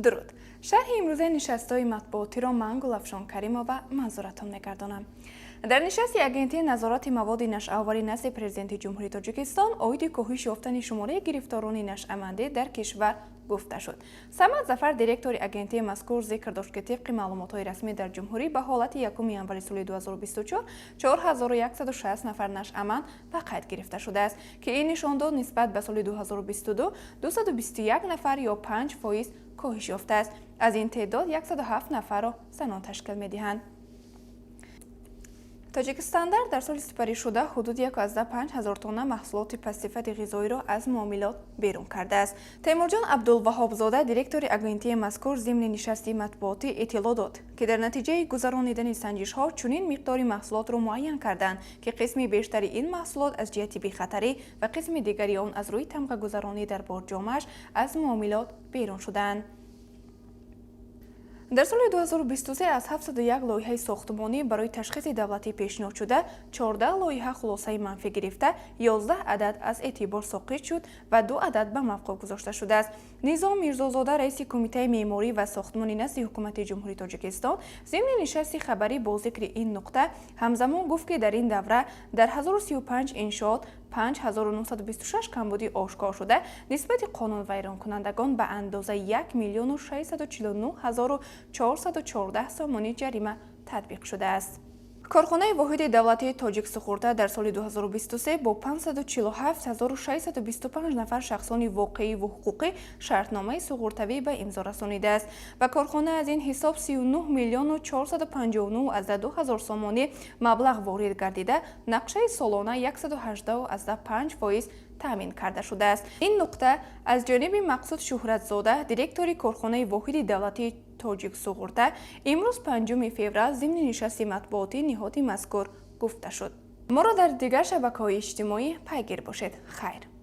Дуруд! Шарҳи имрӯзаи нишастҳои матбуотиро ман, Гулафшон Каримова, манзуратон мегардонам. Дар нишасти Агентии назорати маводи нашъаоварӣ назди Президенти Ҷумҳурии Тоҷикистон оиди коҳиш ёфтани шумораи гирифторони нашъамандӣ дар кишвар гуфта шуд. Самад Зафар, директори агентии мазкур, зикр дошт, ки тибқи маълумотҳои расмӣ дар ҷумҳурӣ ба ҳолати 1 январи соли 2024 4160 нафар нашъаманд ба қайд гирифта шудааст, ки ин нишондод нисбат ба соли 2022 221 нафар ё 5% коҳиш ёфтааст. Аз ин теъдод 107 нафарро занон ташкил медиҳанд. Тоҷикстандарт дар соли сипаришуда ҳудуди 1,5 ҳазор тонна маҳсулоти пастсифати ғизоиро аз муомилот берун кардааст. Темурҷон Абдулваҳобзода, директори агентии мазкур, зимни нишасти матбуотӣ иттилоъ дод, ки дар натиҷаи гузаронидани санҷишҳо чунин миқдори маҳсулотро муайян карданд, ки қисми бештари ин маҳсулот аз ҷиҳати бехатарӣ ва қисми дигари он аз рӯи тамғагузаронӣ дар борҷомааш аз муомилот берун шудаанд. Дар соли 2023 аз 701 лоиҳаи сохтмонӣ барои ташхиси давлатӣ пешниҳодшуда 14 лоиҳа хулосаи манфӣ гирифта, 11 адад аз эътибор соқит шуд ва ду адад ба мавқуф гузошта шудааст. Низом Мирзозода, раиси Кумитаи меъморӣ ва сохтмони назди Ҳукумати Ҷумҳурии Тоҷикистон, зимни нишасти хабарӣ бо зикри ин нуқта ҳамзамон гуфт, ки дар ин давра дар 1035 иншоот 5926 камбудӣ ошкор шуда, нисбати қонунвайронкунандагон ба андозаи 1 миллиону 649 ҳазору 414 сомонӣ ҷарима татбиқ шудааст. Корхонаи воҳиди давлатии Тоҷиксуғурта дар соли 2023 бо 547 625 нафар шахсони воқеӣ ву ҳуқуқӣ шартномаи суғуртавӣ ба имзо расонидааст ва корхона аз ин ҳисоб 39 миллиону 459,2 ҳазор сомонӣ маблағ ворид гардида, нақшаи солона 118,5% таъмин карда шудааст. Ин нуқта аз ҷониби Мақсуд Шӯҳратзода, директори корхонаи воҳиди давлатии Тоҷиксуғурта, имрӯз, 5 феврал, зимни нишасти матбуотии ниҳоди мазкур гуфта шуд. Моро дар дигар шабакаҳои иҷтимоӣ пайгир бошед. Хайр.